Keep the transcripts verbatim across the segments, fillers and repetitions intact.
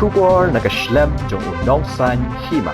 Khubor na ka shlem jong u Nongsaiñ Hima.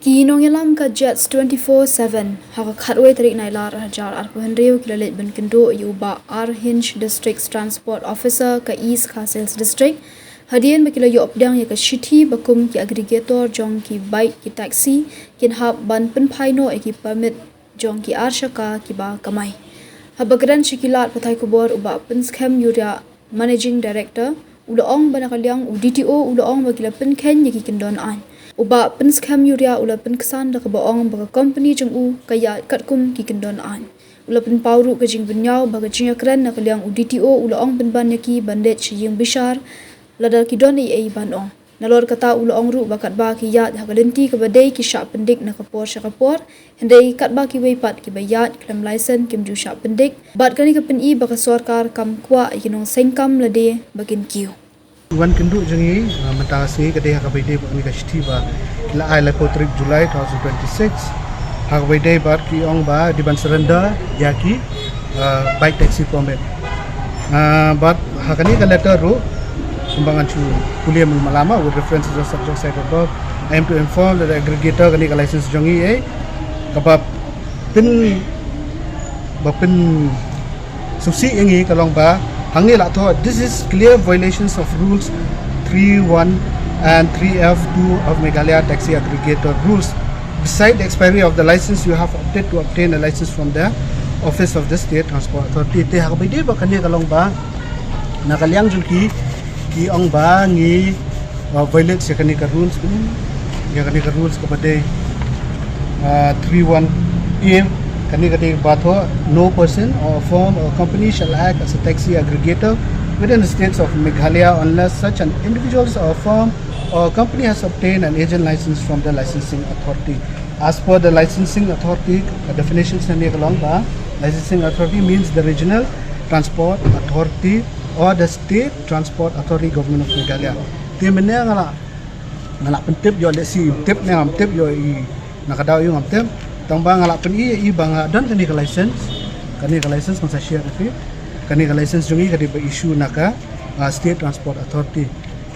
Ki nongïalam ka Jets twenty-four seven ha ka khatwei tarik Nailar hajar arphew hynriew ki la leit ban kynduh ïa u Bah R Hinch, District Transport Officer ka East Khasi Hills District, hadien ba ki la ïoh pdiang ïa ka shithi ba kum ki aggregator jong ki bike ki taxi kin hap ban pynphai noh ïa ki permit jong ki ar shaka kiba kamai. Haba kren sha ki lad pathai khubor, u Bah Pynskhem Uriah, Managing Director, u la ong ba na ka liang u D T O u la ong ba ki la pynkheiñ ïa ki kyndon aiñ. U Bah Pynskhem Uriah u la pynksan da kaba ong ba ka company jong u ka ïaid katkum ki kyndon aiñ. U la pynpaw ruh ka jingbynñiaw ba ka jingïakren na ka liang u D T O u la ong pynban ïa ki ban leit sha ïing bishar lada ki don ei ei ban ong. Nalor kata u la ong ruh ba katba ki ïaid ha ka lynti kaba dei ki shah pyndik na ka por sha ka por, hynrei katba kiwei pat kiba ïaid khlem license kim ju shah pyndik. Bad kane ka pyni ba ka sorkar kam kwah ïa ki nongseng kam lade ba kin kiew. Wan kynduh jong ngi, ah, mynta ka sngi ka dei ha kaba ïadei bad kane ka shithi ba ki la ai laiphew tarik July two thousand twenty-six. Ha kaba ïadei bad ki ong ba dei ban surrender ïa ki, ah, bike taxi permit. Ah, bad ha kane ka letter ruh, kumba ngan shu pule mala mala, with reference to the subject cited above, I am to inform that the aggregator kane ka license jong ngi, eh, kaba pyn, ba pyn sngewsih ïa ngi ka long ba hangne la thoh, this is clear violations of rules three one and three F two of Meghalaya Taxi Aggregator Rules. Beside the expiry of the license, you have opted to obtain a license from the Office of the State Transport Authority. Te ha kaba ïadei bad kane ka long ba na ka liang jong ki, ki ong ba ngi, uh, violate ïa kane ka rules, ïa kane ka rules kaba dei, uh, three one A, kane ka dei ba thoh, no person or firm or company shall act as a taxi aggregator within the states of Meghalaya unless such an individual or firm or company has obtained an agent license from the licensing authority. As per the licensing authority, the definition sa ne ka long ba licensing authority means the regional transport authority or the state transport authority, Government of Meghalaya. Te mynne nga la, nga la pyntip ïoh lehse tip ne ngam tip ïoh i na ka daw ïoh ngam tip. Tang ba nga la pyni ïa i ba nga don kane ka license. Kane ka license ngan sa share ïa phi. Kane ka license jong i ka dei ba issue na ka, ah, State Transport Authority.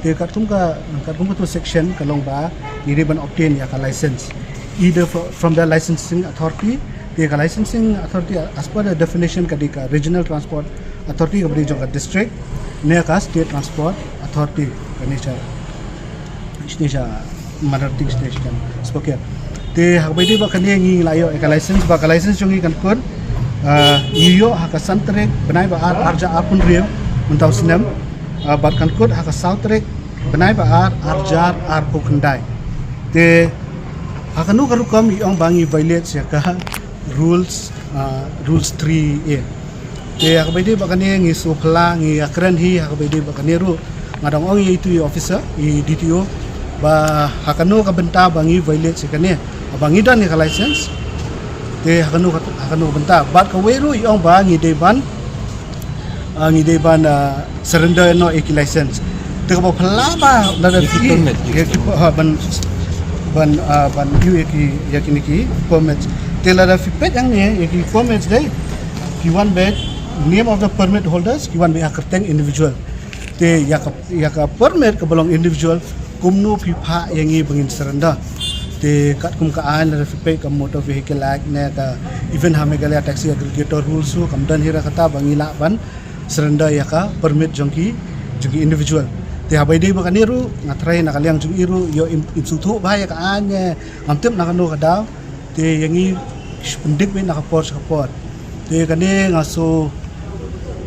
Te katkum ka, katkum ka tu section ka long ba ngi dei ban obtain ïa ka license either fro-, from the licensing authority. Te ka licensing authority as per the definition ka dei ka regional transport authority kaba dei jong ka district ne ka State Transport Authority. Kane sha, shane sha Mother Tongue Station Spokane. Te ha kaba ïadei bad kane ngi la ïoh ïa ka license, ba ka license jong ngi kan kut, ah, ngi ïoh ha ka san tarik bnai ba ar, arhajar arphew hynriew mynta u snem, ah, bad kan kut ha ka saw tarik bnai ba ar, arhajar arphew khyndai. Te ha kano ka rukom i ong ba ngi violate ïa ka rules, ah, rules three A. Te ha kaba ïadei bad kane ngi sngewphylla, ngi ïakren hi ha kaba ïadei bad kane ruh. Nga dang ong ïa itu i officer, i D T O, ba ha kano ka bynta ba ngi violate ïa kane, ba ngi don ïa ka license. Te ha kano ka, ha kano ka bynta. Bad kawei ruh i ong ba ngi dei ban, ah, ngi dei ban, ah, surrender noh ïa ki license. Te kaba phylla ba lada ïa ki phi, permit, ïa ki, ha, ban, ban, ah, ban ïoh ïa ki, ïa kine ki permit. Te lada phi peit hangne ïa ki permit dei ki wan bad name of the permit holders, ki wan bad ha kyrteng individual. Te ïa ka, ïa ka permit kaba long individual, kumno phi phah ïa ngi ba ngin surrender? Te katkum ka aiñ lada phi peit ka Motor Vehicle Act ne ka, even ha Meghalaya Taxi Aggregator Rules ruh kam don hi ruh kata ba ngi lah ban surrender ïa ka permit jong ki, jong ki individual. Te haba ïadei bad kane ruh nga tharai na ka liang jong i ruh ïoh im, im sngewthuh bha ïa ka aiñ ne ngam tip na kano ka daw. Te ïa ngi shu pyndik beit na ka por sha ka por. Te kane nga sngew,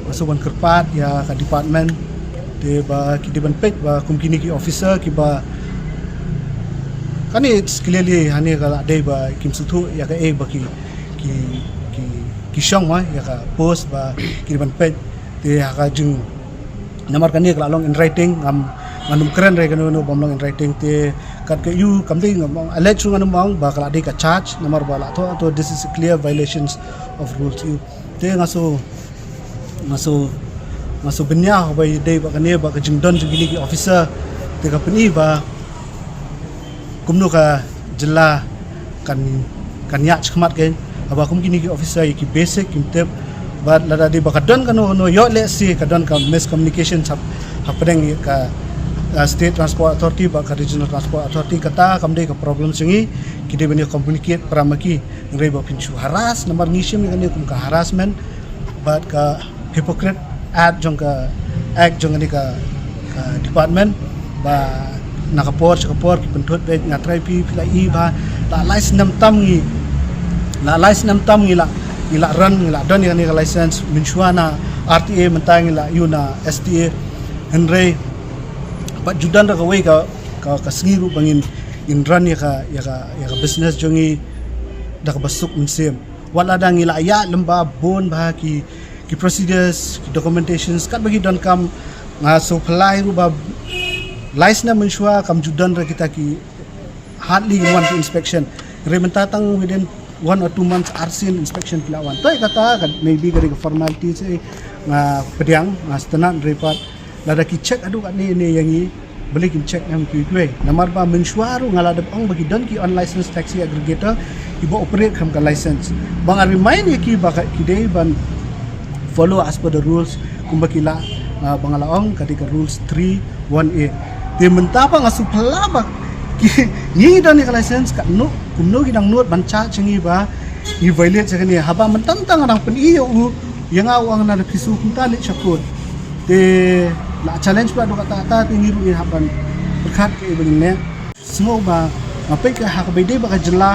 nga sngew ban kyrpad ïa ka department. Te ba ki dei ban peit ba kum kine ki officer kiba, kane it's clearly hangne ka la dei ba kim sngewthuh ïa kaei ba ki, ki, ki, ki shong ma ïa ka post ba ki dei ban peit. Te ha ka jing, namar kane ka la long in writing, ngam, ngan ym kren re kano kano bym long in writing. Te kat ka ïu kam dei ngam ong, alleged ruh ngan ym ong ba ka la dei ka charge, namar ba la thoh, thoh this is a clear violations of rules ïu. Te nga sngew, nga sngew, nga sngew bynñiaw ba ïadei bad kane bad ka jingdon jong kine ki officer. Te ka pyni ba kumno ka jylla kan, kan ïaid shakhmat kein. Haba kum kine ki officer ïa ki basic kim tip. Bad lada dei ba ka don kano kano ïoh lehse ka don ka miscommunication hap, hapdeng ïa ka, uh, State Transport Authority bad ka Regional Transport Authority, kata kam dei ka problem jong ngi. Ki dei ban ïa communicate para ma ki, hynrei ba phin shu harass, namar ngi shim ïa kane kum ka harassment bad ka hypocrite act jong ka, act jong kane ka, ka department. Ba na ka por sha ka por ki pynthut beit. Nga trai phi, phi la i ba la lai snem tam ngi, la lai snem tam ngi la, ngi la run, ngi la don ïa kane ka license mynshuwa na R T A, mynta ngi la ïoh na S T A. Hynrei bad ju don da kawei ka, ka, ka sngi ruh ba ngin, ngin run ïa ka, ïa ka, ïa ka business jong ngi da kaba suk mynsiem. Wat la dang ngi la ïaid lem ba bun ba ki, ki procedures, ki documentations, katba ki donkam. Nga sngewphylla ruh ba lai snem mynshuwa kam ju don re kita ki, hardly one to inspection. Hynrei mynta tang within one or two months arsien inspection ki la wan. Toi kata ka maybe ka dei ka formality se, nga pdiang, nga sngewtynnat, hynrei pat lada ki check haduh katne ne ïa ngi, balei kin check em kiwei kiwei. Namar ba mynshuwa ruh nga la dep ong ba ki don ki unlicensed taxi aggregator kiba operate khlem ka license. Ba nga remind ïa ki ba ka, ki dei ban follow as per the rules kumba ki la, uh, ba nga la ong ka dei ka rules three one A. Te mynta pat nga sngewphylla ba ki, ngi don ïa ka license, katno, kumno ki dang nud ban charge ngi ba ngi violate ïa kane. Haba mynta tang nga dang pyni ïa u, ïa nga u ong na da phi shu kumta leit sha court. Te la challenge pat haduh katta katta, te ngi ruh ngi hap ban pyrkhat kaei ba ngin leh. Sngew ba nga peit ka ha kaba ïadei bad ka jylla,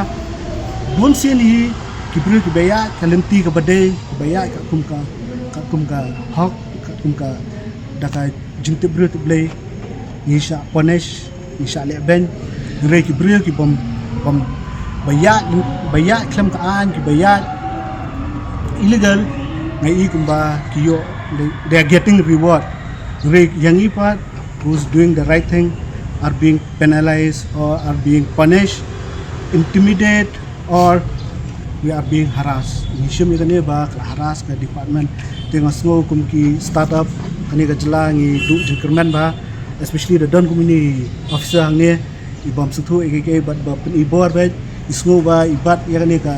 bun sien hi ki briew kiba ïaid ka lynti kaba dei, kiba ïaid katkum ka, katkum ka hok, katkum ka, da ka jingtip briew tip Blei, ngi shah punish, ngi shah leh ban. Hynrei ki briew ki bym, bym, ba ïaid, ba ïaid khlem ka aiñ, kiba ïaid illegal, nga i kumba ki ïoh, they, they are getting reward. Hynrei ïa ngi pat, who's doing the right thing are being penalized or are being punished, intimidated, or we are being harassed. Ngi shim ïa kane ba ka la harass ka department. Te nga sngew kum ki startup kane ka jylla ngi duh jingkyrmen ba, especially da don kumne officer hangne, i bym sngewthuh ïa kiei kiei bad ba pyni bor beit. I sngew ba i bat ïa kane ka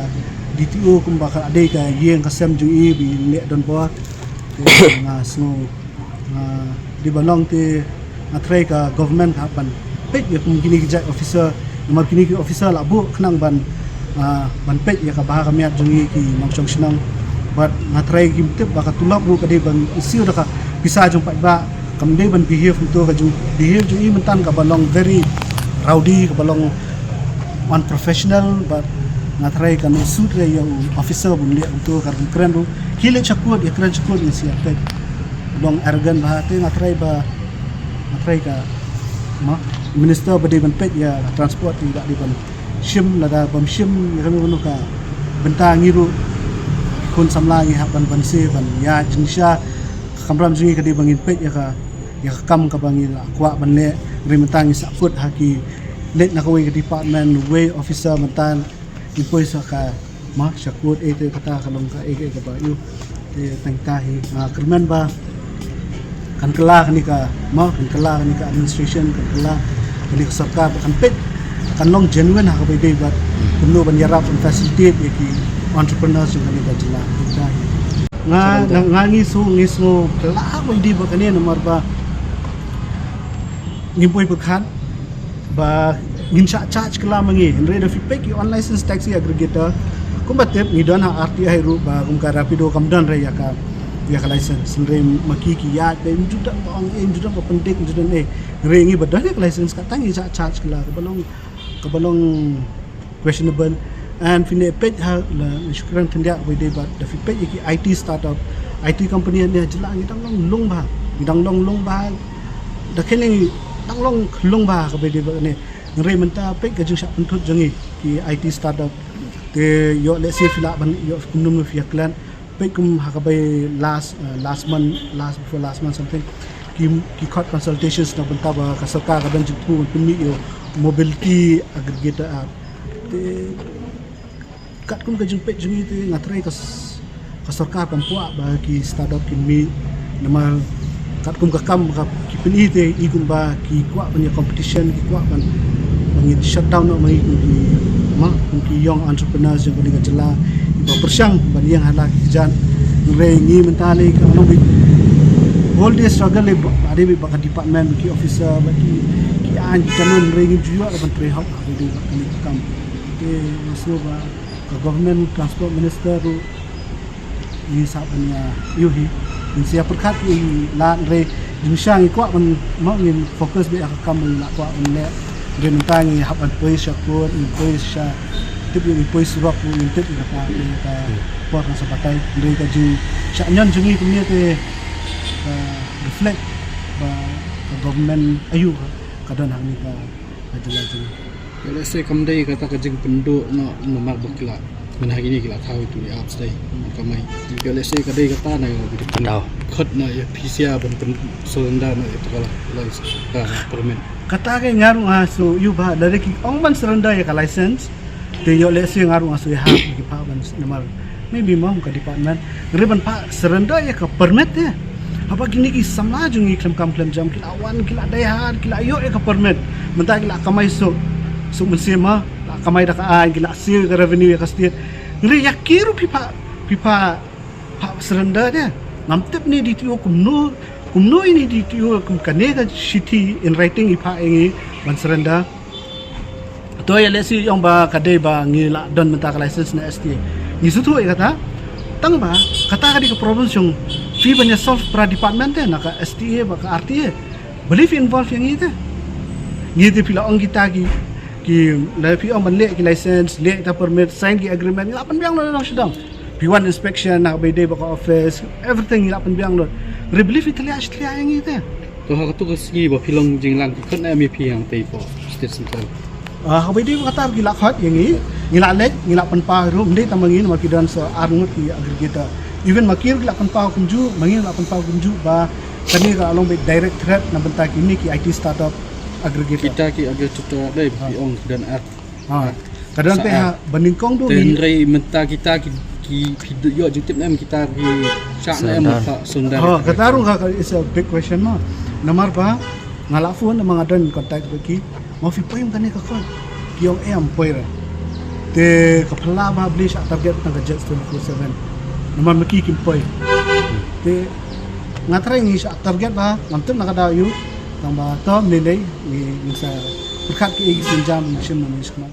D T O kumba ka dei ka ïing ka sem jong i, ba i leh don bor. Te nga sngew, ah, dei ban long te nga trai ka government ka hap ban peit ïa kum kine ki jait officer, namar kine ki officer la buh khnang ban, ah, ban peit ïa ka bha ka miat jong ngi ki nongshong shnong. Bad nga trai kim tip ba ka tulop ruh ka dei ban issue da ka pisa jong paidbah, kam dei ban behave kumto. Ka jong behave jong i mynta kaba long very rowdy, kaba long unprofessional, bad nga trai kan suit re ïa u officer bun leh kumto. Ka ruh kren ruh ki leit sha court, ïa kren sha court, ngi sngewthuh long arrogant bha. Te nga trai ba, nga trai ka, ma, minister ba dei ban peit ïa ka transport, i ba dei ban shim, lada bym shim ïa kano kano ka bynta, ngi ruh khun samla ngi hap ban, ban se ban ïa jingshisha. Ka kamram jong ngi ka dei ba ngin peit ïa ka, ïa ka kam kaba ngi la kwah ban leh. Hynrei mynta ngi sahkut ha ki leit na kawei ka department, wei officer, mynta ngi poi sha ka, ma, sha court, eh, te kata ka long kaei kaei kaba ïoh. Te tang kata hi nga kyrmen ba kan kylla kane ka, ma, kan kylla kane ka administration, kan kylla kane ka sorkar, ba kan peit, kan long genuine ha kaba ïadei bad kumno ban ïarap, ban facilitate ïa ki entrepreneurs jong kane ka jylla. Te kata hi nga, nga, nga ngi sngew, ngi sngew kylla ha kaba ïadei bad kane, namar ba ngim poi pyrkhat ba ngin shah charge kylla ma ngi. Hynrei da phi peit ki unlicensed taxi aggregator, kumba tip ngi don ha R T I ruh ba kum ka Rapido kam don re ïa ka, ïa ka license. Hynrei ma ki ki ïaid beit, ym ju don ba ong eh, ym ju don ba pyndik, ym ju don eh. Hynrei ngi ba don ïa ka license, kata ngi shah charge kylla, kaba long, kaba long questionable. And phin ïa peit ha la, shu kren khyndiat kaba ïadei bad, da phi peit ïa ki I T startup, I T company hangne ha jylla, ngi dang long lung bha, ngi dang long lung bha. Da kane ngi dang long lung bha kaba ïadei bad kane. Hynrei mynta peit ka jingshah pynthut jong ngi ki I T startup. Te ïoh, let's say, phi lah ban ïoh kumno kumno phi ïa klet. Peit kum ha kaba last, uh, last month, last before last month something, ki, ki khot consultations na bynta ba ka sorkar ka don jingthmu ban pynmih ïa u mobility aggregator app. Te katkum ka jingpeit jong ngi te nga trai ka s-, ka sorkar kam kwah ba ki startup kin mih, namar katkum ka kam ka ki pyni te i kumba ki kwah ban ïa competition, ki kwah ban, ban ïa shutdown noh ma ngi kum ki, ma, kum ki young entrepreneurs jong kane ka jylla, kiba pyrshang ban ïeng ha la ki kjat. Hynrei ngi mynta lei ka long beit whole day struggle lei ba, ba Dei ba ka department, ba ki officer, ba ki, ki aiñ ki kanun, re ngi ju ïoh ban trei hok ha ba dei ba kane ka kam. Te nga sngew ba ka government, transport minister ruh ngi sah ban ïa ïohi. Ngin sa ïa pyrkhat ïa la re, ngin sha ngi kwah ban, mo, ngin focus beit ha ka kam ba ngi la kwah ban leh. Re mynta ngi hap ban poi sha court, ngin poi sha, tip ïa, ngin poi surok, ngin tip ïa kata, ïa ka por kan sa batai. Re ka jing sha ñion jong ngi kumne te, ka reflect ba ka government aïu ka don hangne ka, ka jylla jong ngi. Ïoh lehse kam dei kata ka jingpynduh noh namar ba ki la, mynta kine ki la thaw ïa utu i app sdei, ka mai. Ïoh lehse ka dei kata na ïoh ba ki khot na ïa phi sha ban pyn surrender na ïa ka la, la, ka permit. Kata ka nga ruh nga sngew ïoh ba lada ki ong ban surrender ïa ka license, te ïoh lehse nga ruh nga sngew ïahap ki phah ban namar maybe mo ka department. Re ban phah surrender ïa ka permit te. Haba kine ki samla jong ngi khlem kam khlem jam, ki la wan, ki la dei ha, ki la ïoh ïa ka permit. Mynta ki la kamai suk, suk mynsiem, la kamai da ka aiñ, ki la siew ïa ka revenue ïa ka state. Re ïa ki ruh phi phah, phi phah, phah surrender te. Ngam tip ne D T O kumno, kumno ine D T O kum kane ka shithi in writing i phah ïa ngi ban surrender. To ïa lehse ong ba ka dei ba ngi la don mynta ka license na S T A. Ngi sngewthuh ïa kata. Tang ba kata ka dei ka problem jong phi ban ïa solve para department te, na ka S T A bad ka R T A. Balei phi involve ïa ngi te? Ngi te phi la ong kita ki, ki, la phi ong ban leh ki license, leh kita permit, sign ki agreement, ngi la pynbiang noh na sdang. Phi wan inspection na ka ba ïadei bad ka office, everything ngi la pynbiang lut. Re balei phi tliah shi tliah ïa ngi te? To ha katu ka sngi ba phi long jinglang, ki khot na em ïa phi hangtei hapoh State Central? Ah, ha ka ba ïadei bad kata ki la khot ïa ngi, ngi la leit, ngi la pynpaw ruh, ym dei tang ma ngi, namar ki don sa ar ngut ki aggregator. Even ma ki ruh ki la pynpaw kumjuh, ma ngi la pynpaw kumjuh ba kane ka long beit direct threat na bynta kine ki I T startup aggregator. Kita ki aggregator dei ba phi ong ki don ar. Ha. Ka don te ha ba nyngkong du. Te ngi hynrei mynta kita ki, ki phi ïoh jingtip ne em, kita ki shah ne em surrender? Ha, kata ruh ka, ka is a big question mo. Namar ba nga la phone, namar nga don contact bad ki. Ma phi poi em kane ka khot? Ki ong em poi re. Te ka phylla ba balei shah target tang ka Jets twenty-four seven. Namar ma ki kim poi. Te nga tharai ngi shah target ba ngam tip na ka daw ïu. Tang ba to mynlei ngi, ngi sa pyrkhat ki ei ki sienjam ngi shim na ngi shkmat.